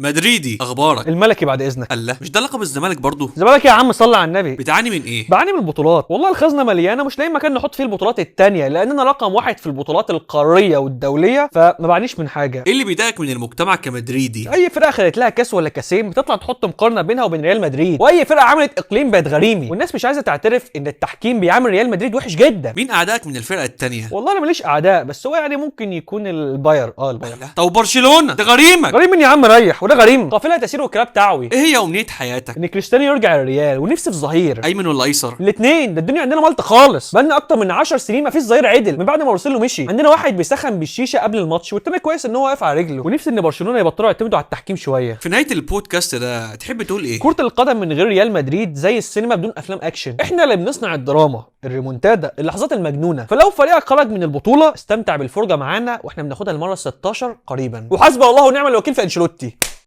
مدريدي، اخبارك؟ الملكي بعد اذنك. الله، مش ده لقب الزمالك برضو؟ زمالك يا عم، صلي على النبي. بتعاني من ايه؟ بعاني من البطولات والله، الخزنة مليانة مش لاقي مكان نحط فيه البطولات التانية، لاننا رقم واحد في البطولات القارية والدوليه، فما بعنيش من حاجة. ايه اللي بيضايقك من المجتمع كمدريدي؟ اي فرقه خدت لها كاس ولا كاسين بتطلع تحط مقارنة بينها وبين ريال مدريد، واي فرقه عملت اقليم بقت غريمي، والناس مش عايزه تعترف ان التحكيم بيعامل ريال مدريد وحش جدا. مين اعدائك من الفرقة التانية؟ والله انا ماليش اعداء، بس هو يعني ممكن يكون الباير، الباير. لا. طب برشلونة ده غريمك. غريم مين يا عم؟ ريح، وده غريم؟ قافله تسير وكلاب تعوي. ايه هي امنية حياتك؟ ان كريستيانو يرجع الريال، ونفسي في ظهير. ايمن ولا ايسر؟ الاثنين، ده الدنيا عندنا ملط خالص، بقالنا اكتر من 10 سنين ما فيش ظهير عدل من بعد ما مارسيلو مشي. عندنا واحد بيسخن بالشيشه قبل الماتش، والتاني كويس ان هو واقف على رجله. ونفسي ان برشلونة يبطلوا يعتمدوا على التحكيم شوية. في نهاية البودكاست ده تحب تقول ايه؟ كرة القدم من غير ريال مدريد زي السينما بدون افلام اكشن، احنا اللي بنصنع الدراما، الريمونتادا، اللحظات المجنونة. فلو فريقك خرج من البطولة استمتع بالفرجة معانا واحنا بناخدها المرة 16 قريبا. وحسب الله ونعم الوكيل في انشيلوتي.